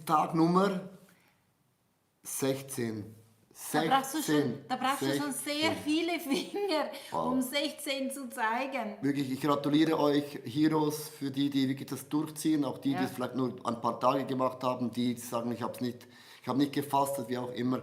ist Tag Nummer 16. Da brauchst du schon sehr viele Finger, um 16 zu zeigen. Wirklich, ich gratuliere euch, Heroes, für die wirklich das durchziehen, auch die, die Ja. es vielleicht nur ein paar Tage gemacht haben, die sagen, ich habe nicht gefastet, wie auch immer.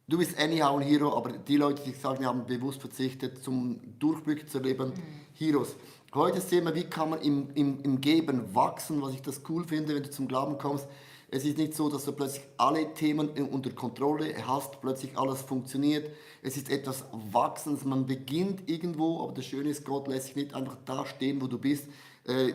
Du bist anyhow ein Hero, aber die Leute, die sagen, die haben bewusst verzichtet, zum Durchblick zu leben, Heroes. Heute sehen wir, wie kann man im Geben wachsen, was ich das cool finde, wenn du zum Glauben kommst. Es ist nicht so, dass du plötzlich alle Themen unter Kontrolle hast, plötzlich alles funktioniert. Es ist etwas Wachsens, man beginnt irgendwo, aber das Schöne ist, Gott lässt sich nicht einfach da stehen, wo du bist.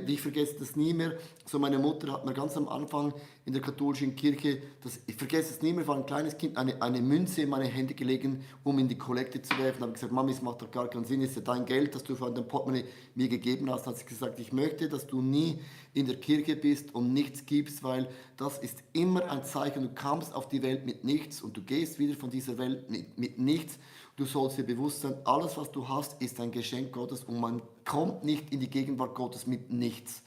Ich vergesse das nie mehr. So meine Mutter hat mir ganz am Anfang in der katholischen Kirche, ich vergesse es nie mehr, war ein kleines Kind, eine Münze in meine Hände gelegen, um in die Kollekte zu werfen. Da habe ich gesagt, Mami, es macht doch gar keinen Sinn, es ist ja dein Geld, das du von deinem Portemonnaie mir gegeben hast. Hat sie gesagt, ich möchte, dass du nie in der Kirche bist und nichts gibst, weil das ist immer ein Zeichen, du kamst auf die Welt mit nichts und du gehst wieder von dieser Welt mit nichts. Du sollst dir bewusst sein, alles, was du hast, ist ein Geschenk Gottes und man kommt nicht in die Gegenwart Gottes mit nichts.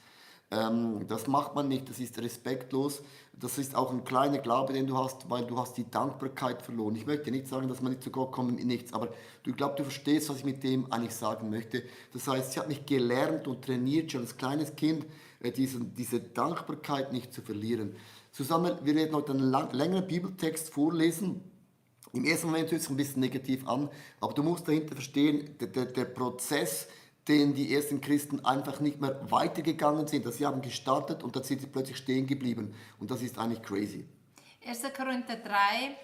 Das macht man nicht, das ist respektlos. Das ist auch ein kleiner Glaube, den du hast, weil du hast die Dankbarkeit verloren. Ich möchte nicht sagen, dass man nicht zu Gott kommt mit nichts, aber du glaubst, du verstehst, was ich mit dem eigentlich sagen möchte. Das heißt, sie hat mich gelernt und trainiert, schon als kleines Kind, diese Dankbarkeit nicht zu verlieren. Susanne, wir werden heute einen längeren Bibeltext vorlesen. Im ersten Moment hört es sich ein bisschen negativ an, aber du musst dahinter verstehen, der Prozess, den die ersten Christen einfach nicht mehr weitergegangen sind. Dass sie haben gestartet und dann sind sie plötzlich stehen geblieben. Und das ist eigentlich crazy. 1. Korinther 3,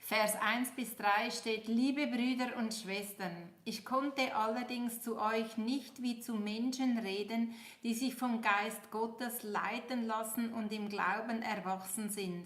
Vers 1 bis 3 steht: Liebe Brüder und Schwestern, ich konnte allerdings zu euch nicht wie zu Menschen reden, die sich vom Geist Gottes leiten lassen und im Glauben erwachsen sind.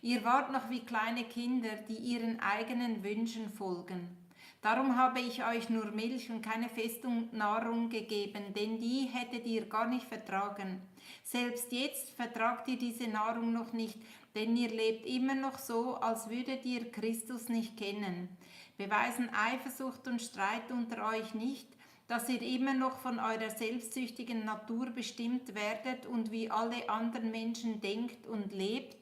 Ihr wart noch wie kleine Kinder, die ihren eigenen Wünschen folgen. Darum habe ich euch nur Milch und keine feste Nahrung gegeben, denn die hättet ihr gar nicht vertragen. Selbst jetzt vertragt ihr diese Nahrung noch nicht, denn ihr lebt immer noch so, als würdet ihr Christus nicht kennen. Beweisen Eifersucht und Streit unter euch nicht, dass ihr immer noch von eurer selbstsüchtigen Natur bestimmt werdet und wie alle anderen Menschen denkt und lebt?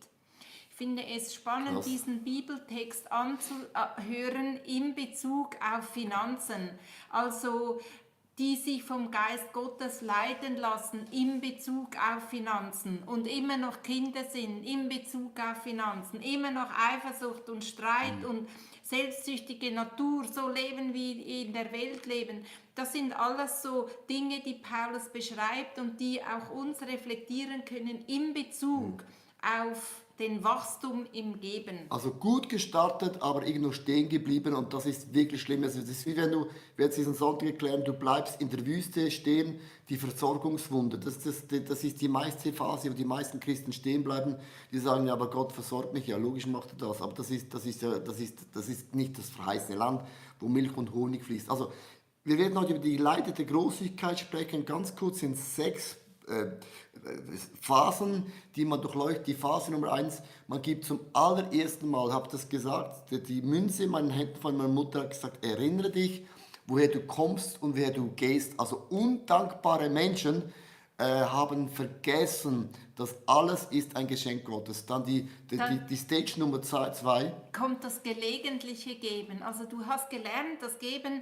Ich finde es spannend, Krass. diesen Bibeltext anzuhören in Bezug auf Finanzen. Also die sich vom Geist Gottes leiten lassen in Bezug auf Finanzen und immer noch Kinder sind in Bezug auf Finanzen, immer noch Eifersucht und Streit und selbstsüchtige Natur, so leben wie in der Welt leben. Das sind alles so Dinge, die Paulus beschreibt und die auch uns reflektieren können in Bezug auf den Wachstum im Geben. Also gut gestartet, aber irgendwo stehen geblieben und das ist wirklich schlimm. Also das ist wie wenn du, wir jetzt diesen Sonntag erklären, du bleibst in der Wüste stehen, die Versorgungswunder. Das ist die meiste Phase, wo die meisten Christen stehen bleiben. Die sagen, ja, aber Gott versorgt mich. Ja, logisch macht er das. Aber das ist nicht das verheißene Land, wo Milch und Honig fließt. Also wir werden heute über die Leiter der Großzügigkeit sprechen. Ganz kurz sind 6 Phasen, die man durchläuft. Die Phase Nummer 1, man gibt zum allerersten Mal, habe das gesagt, die Münze in meinen Händen von meiner Mutter hat gesagt, erinnere dich, woher du kommst und woher du gehst. Also undankbare Menschen haben vergessen, dass alles ist ein Geschenk Gottes. Dann die Stage Nummer 2. Kommt das gelegentliche Geben. Also du hast gelernt, dass Geben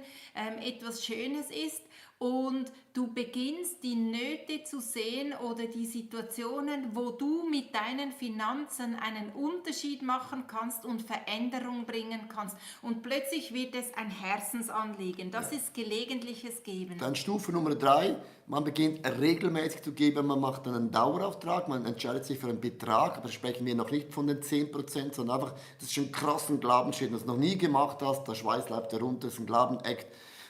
etwas Schönes ist und du beginnst die Nöte zu sehen oder die Situationen, wo du mit deinen Finanzen einen Unterschied machen kannst und Veränderung bringen kannst. Und plötzlich wird es ein Herzensanliegen. Das ist gelegentliches Geben. Dann Stufe Nummer 3, man beginnt regelmäßig zu geben, man macht einen Dauerauftrag, man entscheidet sich für einen Betrag, aber sprechen wir noch nicht von den 10%, sondern einfach, das ist schon ein krasser Glaubensschritt, wenn du es noch nie gemacht hast, der Schweiß läuft herunter, das ist ein Glaubenakt.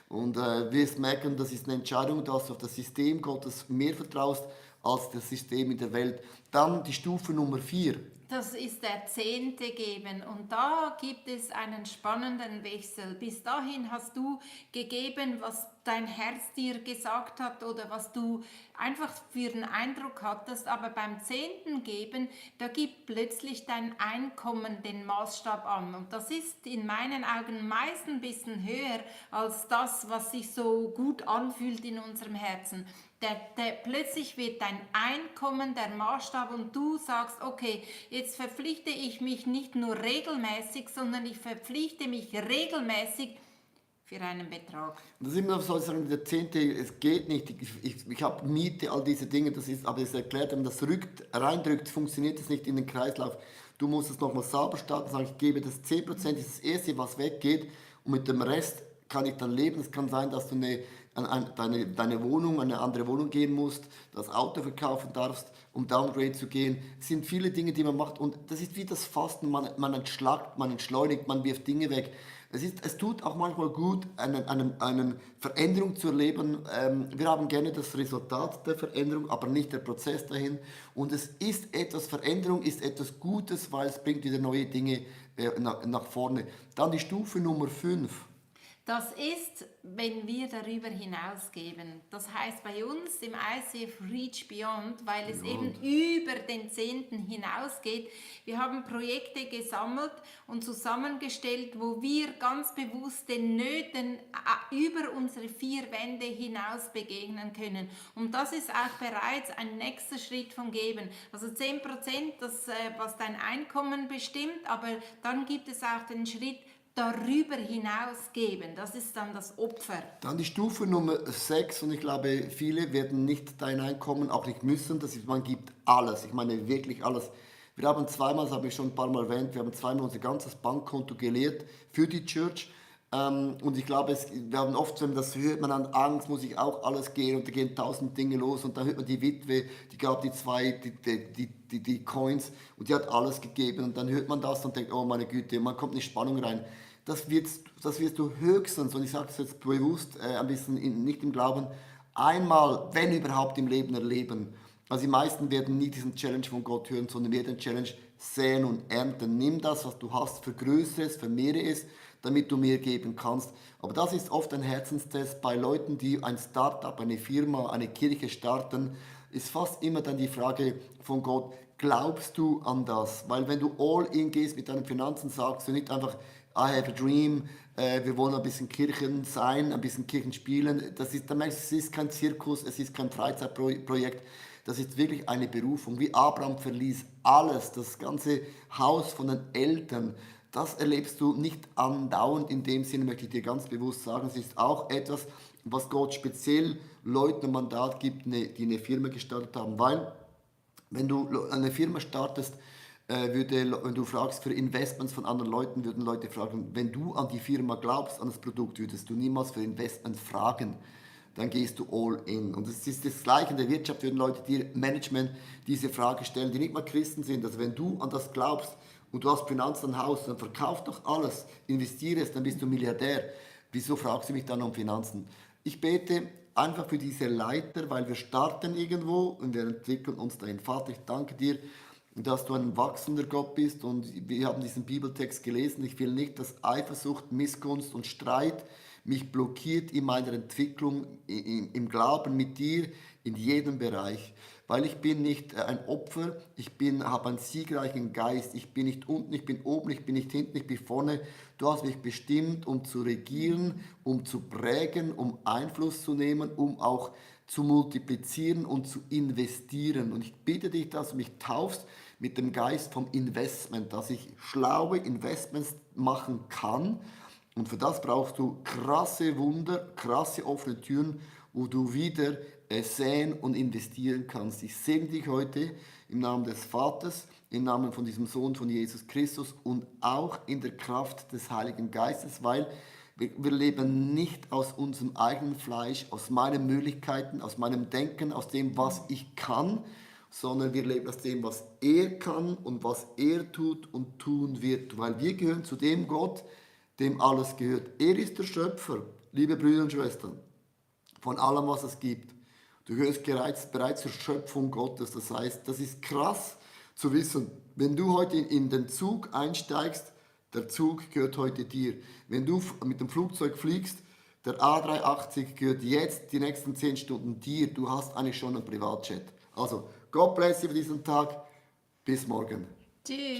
Und wirst merken, das ist eine Entscheidung, dass du auf das System Gottes mehr vertraust als das System in der Welt. Dann die Stufe Nummer 4. Das ist der 10. Geben und da gibt es einen spannenden Wechsel. Bis dahin hast du gegeben, was dein Herz dir gesagt hat oder was du einfach für einen Eindruck hattest, aber beim 10. Geben, da gibt plötzlich dein Einkommen den Maßstab an und das ist in meinen Augen meist ein bisschen höher als das, was sich so gut anfühlt in unserem Herzen. Plötzlich wird dein Einkommen der Maßstab und du sagst, okay, jetzt verpflichte ich mich nicht nur regelmäßig, sondern ich verpflichte mich regelmäßig für einen Betrag. Und das ist immer so, sagen, der Zehnte, es geht nicht, ich habe Miete, all diese Dinge, das ist, aber es erklärt, wenn man das reindrückt, funktioniert das nicht in den Kreislauf. Du musst es nochmal sauber starten, sagen, ich gebe das 10%, das ist das Erste, was weggeht, und mit dem Rest kann ich dann leben. Es kann sein, dass du deine Wohnung, eine andere Wohnung gehen musst, das Auto verkaufen darfst, um Downgrade zu gehen. Es sind viele Dinge, die man macht, und das ist wie das Fasten, man entschlackt, man entschleunigt, man wirft Dinge weg. Es tut auch manchmal gut, eine Veränderung zu erleben. Wir haben gerne das Resultat der Veränderung, aber nicht der Prozess dahin. Und Veränderung ist etwas Gutes, weil es bringt wieder neue Dinge nach vorne. Dann die Stufe Nummer 5. Das ist, wenn wir darüber hinausgeben. Das heißt bei uns im ICF Reach Beyond, weil es eben über den 10. hinausgeht. Wir haben Projekte gesammelt und zusammengestellt, wo wir ganz bewusst den Nöten über unsere 4 Wände hinaus begegnen können. Und das ist auch bereits ein nächster Schritt vom Geben. Also 10%, das, was dein Einkommen bestimmt, aber dann gibt es auch den Schritt, darüber hinaus geben. Das ist dann das Opfer. Dann die Stufe Nummer 6, und ich glaube, viele werden nicht dein Einkommen, auch nicht müssen, das ist, man gibt alles, ich meine wirklich alles. Wir haben zweimal, das habe ich schon ein paar Mal erwähnt, wir haben zweimal unser ganzes Bankkonto geleert für die Church. Und ich glaube, wir haben oft, wenn das hört, man an Angst, muss ich auch alles gehen, und da gehen 1000 Dinge los, und dann hört man die Witwe, die gab die Coins, und die hat alles gegeben, und dann hört man das und denkt, oh meine Güte, man kommt in die Spannung rein. Das wirst du höchstens, und ich sage es jetzt bewusst, ein bisschen nicht im Glauben, einmal, wenn überhaupt, im Leben erleben. Also die meisten werden nie diesen Challenge von Gott hören, sondern werden Challenge säen und ernten. Nimm das, was du hast, vergrößere es, vermehre es, damit du mehr geben kannst. Aber das ist oft ein Herzenstest bei Leuten, die ein Start-up, eine Firma, eine Kirche starten, ist fast immer dann die Frage von Gott, glaubst du an das? Weil wenn du all in gehst mit deinen Finanzen, sagst du nicht einfach, I have a dream, wir wollen ein bisschen Kirchen sein, ein bisschen Kirchen spielen. Dann merkst du, es ist kein Zirkus, es ist kein Freizeitprojekt, das ist wirklich eine Berufung. Wie Abraham verließ alles, das ganze Haus von den Eltern. Das erlebst du nicht andauernd. In dem Sinne möchte ich dir ganz bewusst sagen, es ist auch etwas, was Gott speziell Leuten ein Mandat gibt, die eine Firma gestartet haben. Weil, wenn du eine Firma startest, wenn du fragst für Investments von anderen Leuten, würden Leute fragen, wenn du an die Firma glaubst, an das Produkt, würdest du niemals für Investments fragen. Dann gehst du all in. Und es ist das Gleiche in der Wirtschaft, würden Leute dir Management diese Frage stellen, die nicht mal Christen sind. Also wenn du an das glaubst und du hast Finanzen, ein Haus, dann verkauf doch alles, investiere es, dann bist du Milliardär. Wieso fragst du mich dann um Finanzen? Ich bete einfach für diese Leiter, weil wir starten irgendwo und wir entwickeln uns dahin. Vater, ich danke dir, dass du ein wachsender Gott bist, und wir haben diesen Bibeltext gelesen. Ich will nicht, dass Eifersucht, Missgunst und Streit mich blockiert in meiner Entwicklung, im Glauben mit dir, in jedem Bereich. Weil ich bin nicht ein Opfer, habe einen siegreichen Geist. Ich bin nicht unten, ich bin oben, ich bin nicht hinten, ich bin vorne. Du hast mich bestimmt, um zu regieren, um zu prägen, um Einfluss zu nehmen, um auch zu multiplizieren und zu investieren. Und ich bitte dich, dass du mich taufst mit dem Geist vom Investment, dass ich schlaue Investments machen kann. Und für das brauchst du krasse Wunder, krasse offene Türen, wo du wieder säen und investieren kannst. Ich segne dich heute im Namen des Vaters, im Namen von diesem Sohn von Jesus Christus und auch in der Kraft des Heiligen Geistes, weil wir leben nicht aus unserem eigenen Fleisch, aus meinen Möglichkeiten, aus meinem Denken, aus dem, was ich kann, sondern wir leben aus dem, was er kann und was er tut und tun wird, weil wir gehören zu dem Gott, dem alles gehört. Er ist der Schöpfer, liebe Brüder und Schwestern, von allem, was es gibt. Du gehörst bereits zur Schöpfung Gottes. Das heißt, das ist krass zu wissen, wenn du heute in den Zug einsteigst, der Zug gehört heute dir. Wenn du mit dem Flugzeug fliegst, der A380 gehört jetzt die nächsten 10 Stunden dir. Du hast eigentlich schon einen Privatjet. Also, God bless you für diesen Tag. Bis morgen. Tschüss.